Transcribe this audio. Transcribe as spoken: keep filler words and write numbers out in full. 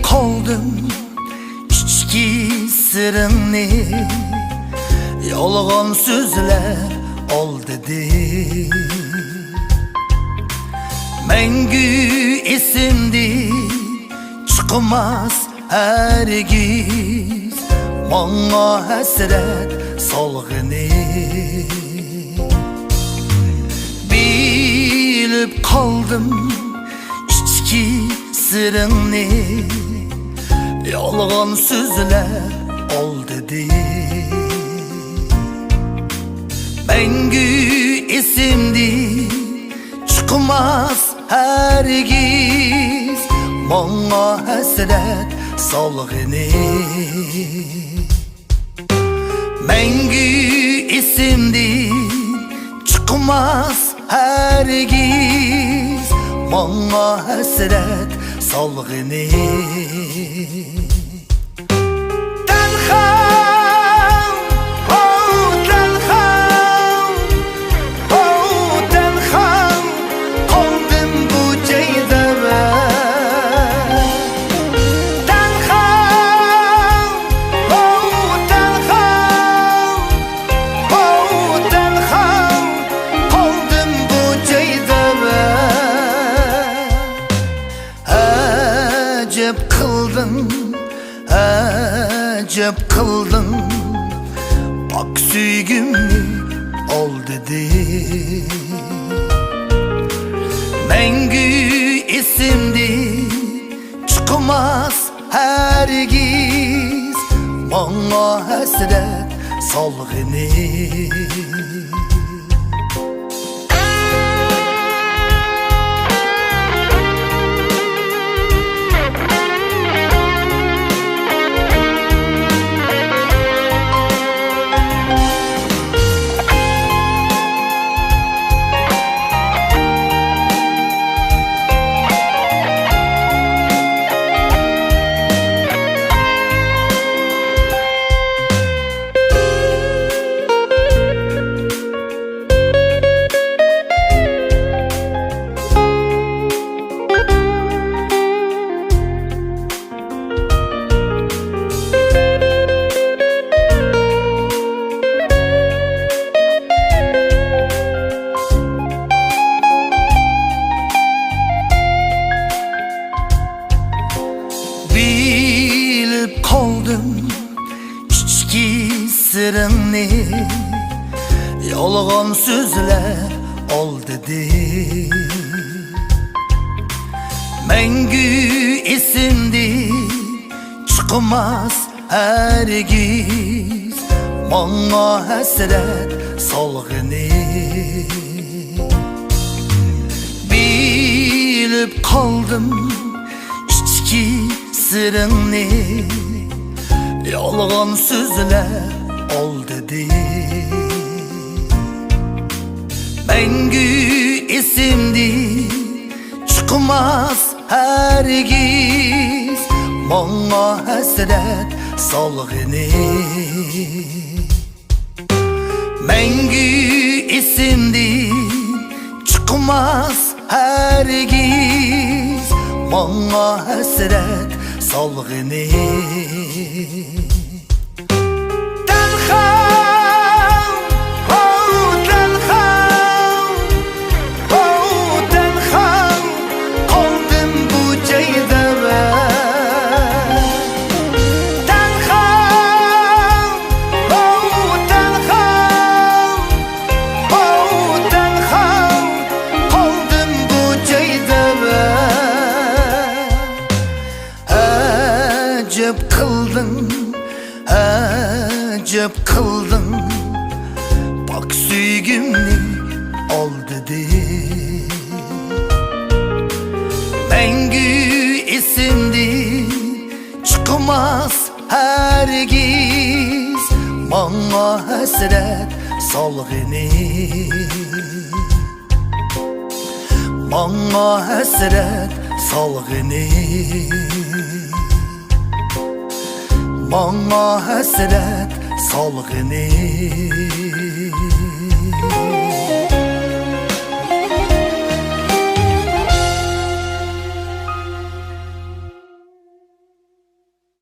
قالدىم ئىچكى سىرىڭنى يالغان سۆزلەر ئالدىدى. مەڭگۈ ئېسىمدىن چىقماس ھەرگىز ماڭا ھەسرەت سالغىنى. بىلىپ قالدىم ئىچكى سىرىڭنى يالغان سۆزلەر ئالدىدى. مەڭگۈ ئېسىمدىن چىقماس ھەرگىز ماڭا ھەسرەت سالغىنى. مەڭگۈ ئېسىمدىن چىقماس ھەرگىز ماڭا ھەسرەت سالغىنى. تەنھا، ئو تەنھا، ئو تەنھا، قالدىم بۇ جايدا مەن. تەنھا، ئو تەنھا، ئو تەنھا، قالدىم بۇ جايدا مەن. ئەجەب قىلدىڭ، ئەجەب قىلدىڭ، پاك سۆيگۈمنى ئالدىدىڭ. مەڭگۈ ئېسىمدىن چىقماس ھەرگىز ماڭا ھەسرەت سالغىنى. بىلىپ قالدىم ئىچكى سىرىڭنى، يالغان سۆزلەر ئالدىدى. مەڭگۈ ئېسىمدىن چىقماس ھەرگىز ماڭا ھەسرەت سالغىنى. بىلىپ قالدىم ئىچكى سىرىڭنى، يالغان سۆزلەر ئالدىدى. مەڭگۈ ئېسىمدىن چىقماس ھەرگىز ماڭا ھەسرەت سالغىنى. مەڭگۈ ئېسىمدىن چىقماس ھەرگىز ماڭا ھەسرەت سالغىنى. تەنھا، ئو تەنھا، ئو تەنھا، قالدىم بۇ جايدا مەن. تەنھا، ئو تەنھا، ئو تەنھا، قالدىم بۇ جايدا مەن. ئەجەب قىلدىڭ، ئەجەب قىلدىڭ، پاك سۆيگۈمنى ئالدىدىڭ. مەڭگۈ ئېسىمدىن چىقماس ھەرگىز ماڭا ھەسرەت سالغىنى. ماڭا ھەسرەت سالغىنى، ماڭا ھەسرەت سالغىنى.